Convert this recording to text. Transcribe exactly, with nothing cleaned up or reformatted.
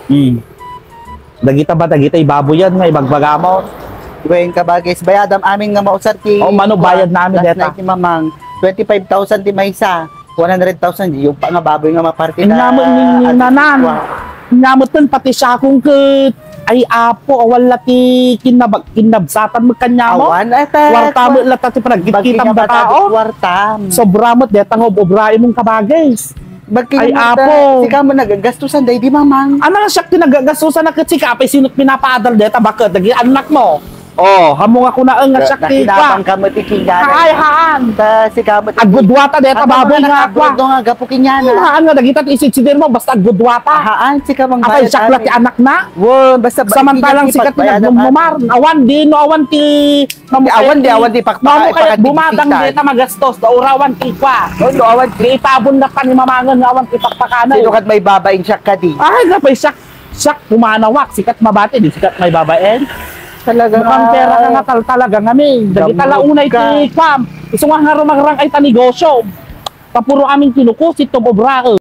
Hmm. Dagita ba, dagita ibaboyan nga ibagbagamo? Wen, kabagis, bayadam amin nga mausar ti Oh, mano bayad na amin last deta? Night ni Mamang, twenty-five thousand ti maysa, one hundred thousand, yung pa nga baboy nga maparti Anya na, met ni, ni ah, nanan. Anya met ten pati siakong ket, ay, apo, awan la ti kinnabag-, kinnabsatan met kaniamo. Awan, eh, te, Kwarta met la ta ti panagkitkitam nga dataon. Kwarta. Sobra met deta nga ob-obra imong kabagis. Ay, apo. Sika mo nagagastusan, day, di, Mamang? Ano nga siak ti nagagastusan na ket sika, apay sino't pinapaadal deta, baket, dagiti anak mo? Oh, amo nga kunaen nga siak ti nakinabang ka met ti kinana. Ay, haan. Ta, sika mo ti Aggudwata deta, baboy nga akwa. Nga gapu kinyana. Hmm, haan nga dagita ti isidsidir mo, basta aggudwata. Haan, sika mang Apay, siak la ti anak na? Wo, basta ba- Samantalang sika ti nagmumumar. Awan, di, no, awan ti Di awan, di awan ti pakpaka-, Mamo kayat bumadang deta magastos, ta urawan ti kwa. No, no, awan ti Di itabon na panimamangan nga awan ti pakpakanan. Sino kat may babain siya kadi? Ay, nga pay siak, siak pumanawak, sikat mabati, di sikat may babain. Talaga Mukhang nga. Pera ka nga tal-, talaga nga, mi. Dagita Gamot launay ka. Ti kwam. Isu nga nga rumangrang ay ta negosyo. Tapuro amin kinukusit, tog obra, eh.